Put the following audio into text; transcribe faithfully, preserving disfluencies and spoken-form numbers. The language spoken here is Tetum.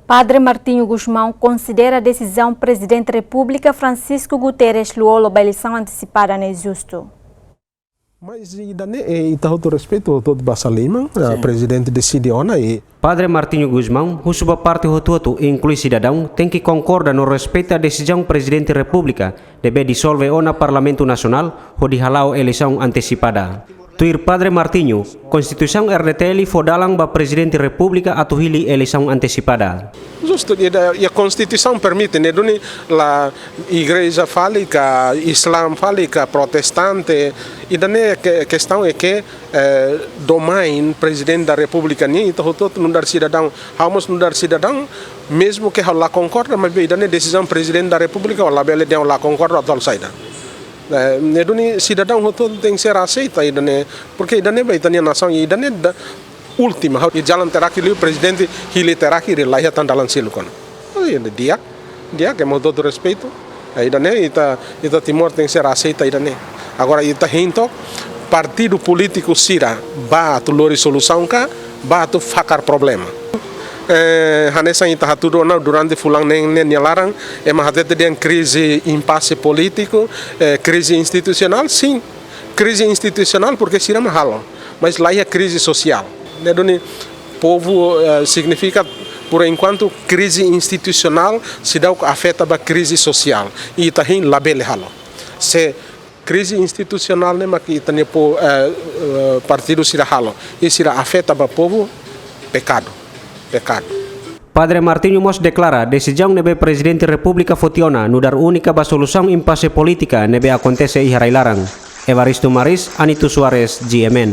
Padre Martinho Gusmão konsidera desizaun Prezidente Repúblika Francisco Guterres Lú-Olo ba eleisaun antesipada ne'e justu. Mas ida-ne'e, eh, ita hotu respeitu, hotu basa liman, ah, Sin. Prezidente deside ona i Padre Martinho Gusmão husu ba parte hotu-hotu, inklui sidadaun, tenke konkorda no respeita desizaun Prezidente Repúblika ne'ebé disolve ona Parlamentu Nasionál hodi hala'o eleisaun antesipada. Tuir Padre Martinho, Konstituisaun R D T L fó dalan ba Prezidente Repúblika atu hili eleisaun antesipada. Justu, ida, i Konstituisaun permite, ne'e duni la igreja fali ka Islam fali ka protestante, ida-ne'e ke-, kestaun é ke, eh, domain Prezidente da Repúblika nian, ita hotu-hotu nu'udar sidadaun, ha'u mós nu'udar sidadaun, mezmu ke ha'u la konkorda, maibé ida-ne'e desizaun Prezidente da Repúblika, ha'u labele dehan la konkorda atu halo saida. Eh, ne'e duni sidadaun hotu-hotu tenke ser aseita ida-ne'e, porke ida-ne'e ba ita-nia nasaun, ida-ne'e da, última, ha'u, i jalan terakhir liu, Prezidente hili terakhir, i laiha tan dalan seluk ona. Oh, ida di'ak, di'ak, ema hotu-hotu respeitu. Eh, ida-ne'e, ita, ita Timor tenke ser aseita ida-ne'e. Agora, ita hein took, partidu polítiku sira bá atu lori solusaun ka, bá atu fakar problema. Eh, hanesan ita hatudu ona durante fulan neen ne'e nia laran, ema hatete dehan krize, impase polítiku, eh, krize institusionál, sin. Krize institusionál porke sira mak halo, mas laiha krize sosiál. Ne'e duni povu, eh, signifika, por enkuantu, krize institusionál seidauk afeta ba krize sosiál. I ita hein labele halo. Se krize institusionál ne'e mak ita-nia po-, eh, eh, partidu sira halo, i sira afeta ba povu, pekadu, pekadu. Padre Martinho mós deklara desizaun ne'ebé Prezidente Repúblika foti ona nu'udar únika ba solusaun impase polítika ne'ebé akontese iha rai-laran. Evaristo Maris, Anito Soares, G M N.